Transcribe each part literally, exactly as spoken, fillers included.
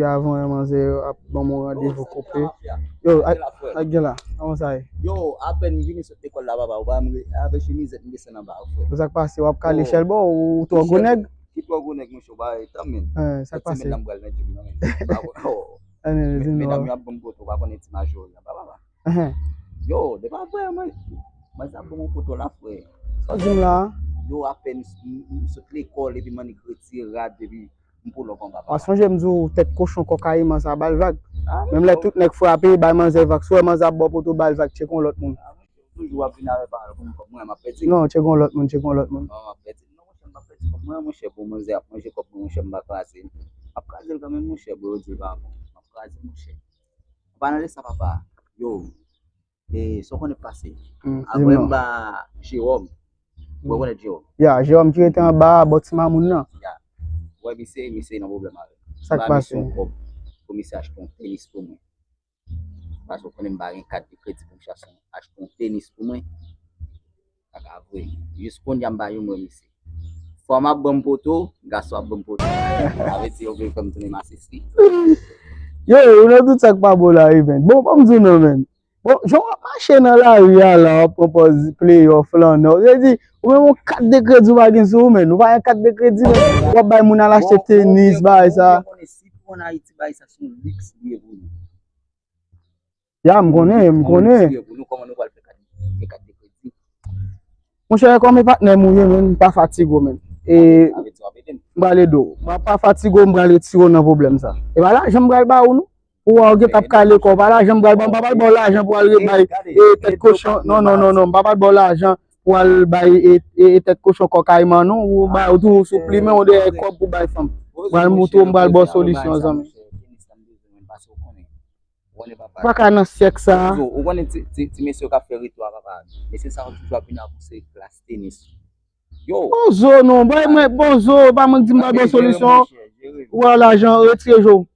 Avan, manzè ap ban m yon randevou kope. Yo, ak, ak gen la, kòman sa ye? Yo, apèn m vini sot lekòl la, papa, ou pa m re-, avèk chemizèt m desann anba, frè. Sa k pase? W ap kale chèlbè, ou twò gwo nèg? Ki twò gwo nèg, monchè, ou pa tanmen. Sa k pase? Sèt semèn nan m pral nan gym nan, men. Medam yo ap ban m poto, ou pa konnen ti majori anba, papa. Yo, depi apre, mwen, mwen sa bon poto la, frè. Sa w di m la? Yo, apèn m, m, m sot lekòl, epi m annik retire rad, epi m pull up anba, papa. Sonje m di w tèt kochon kòkayiman sa ba l vag. Menm lè tout nèg frape, bay manzè vag. Si w wè manzè ap ba w poto, ba l vag, tcheke yon lòt moun. Toujou w ap vin avè pawòl pou m, kòb mwen, m ap pèdi. Non, tcheke yon lòt moun, tcheke yon lòt moun. Non, m ap pèdi. Non, monchè, m ap pèdi kòb mwen, monchè, pou manzè ap manje kòb mwen, monchè, m pa kraze l. M ap kraze l kanmenm, monchè, bro, yo di l pa bon. M ap kraze l, monchè. An palan de sa, papa, yo, e sa w konnen k pase? Apre m ba Jewòm. Ou rekonèt Jewòm? Ya, Jewòm ki rete anba a, bò ti mamoun nan. Ya. Ou wè misye, misye nan pwoblèm avè m. Sa k pase? M ba misye yon kòb pou misye achte yon tenis pou mwen. Paske w konnen m pa gen kat de kredi pou m achte yon, achte yon tenis pou mwen. Sa ka vre. Jis kounye a m pa janm wè misye. Fwa m ap ban m poto, gason ap ban m poto. Sa vle di yo vle fè m tounen masisi. Yo, ou nan tout sa k pa bon la, wi, men. Bon, ban m di w non, men. Bon, jan w ap mache nan lari a la, w ap pran pòz player, flannè. Sa vle di, ou menm yon kat de kredi ou pa gen sou ou, men. Ou pa gen kat de kredi, men. W ap bay moun al achte tenis, bagay sa. Si pou ann Ayiti, bagay sa se yon liks li ye pou nou. Ya, m konnen, m konnen. Monchè, kòman patnè m ou ye, men, m pa fatige w, men. E m pral ede w. M pa fatige w, m pral retire w nan pwoblèm sa. E pa lajan m pral ba ou, non. Ou wè, ou gentan ap kale kò w, pa lajan m pral ba w, m pa pral ba w lajan pou w al rebay e tèt kochon. Non, non, non, non, m pa pral ba w lajan pou w al bay e, e, e tèt kochon kòkayiman, non. Ou ba, ou tou sou plimen, ou dèyè kòb pou bay fanm. M pral montre w, m pral ba w solisyon, zanmi. Ou pa ka nan syèk sa. Ou konnen ti, ti, ti mesye yo k ap fè retou a, papa. Mesye sa yo toujou ap vin ak yon seri klas tenis. Yo. Bon zo, non. Bay mwen, bon zo, pa mwen di m pa bon solisyon. Ou wè lajan, retire je w.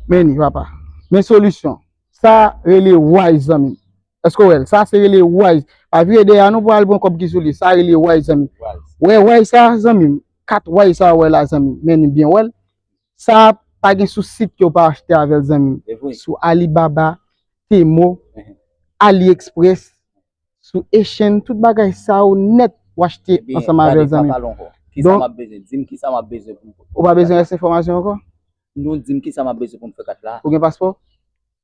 Men ni, papa. Men solisyon. Sa rele wise, zanmi m. Èske w wè l? Sa se rele wise. Pa vire dèyè a non pou al pran kòb ki sou li. Sa rele wise, zanmi m. Wè wise sa, zanmi m. Kat wise sa, wè la, zanmi m. Men ni byen, wè l. Sa pa gen sou sit ke w pa achte avè l, zanmi m. Sou Alibaba, Temu, AliExpress, sou Shein, tout bagay sa yo nèt w achte ansanm avè l, zanmi m. Donk, ou pa bezwen rès enfòmasyon ankò? Non, di m kisa m ap bezwen pou m fè kat la. Ou gen paspò?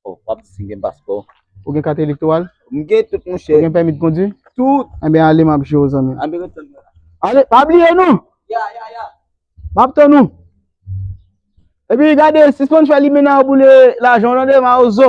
Oh, w ap di si m gen paspò. Ou gen kat elektoral? M gen tout, monchè. Ou gen pèmi de kondwi? Tout. Enben, ale, m ap jere w, zanmi m. Ale, pa bliye nou! Ya, ya, ya. M ap tann ou. Epi gade, sispann fè limena yo boule lajan w, tande, mawozo.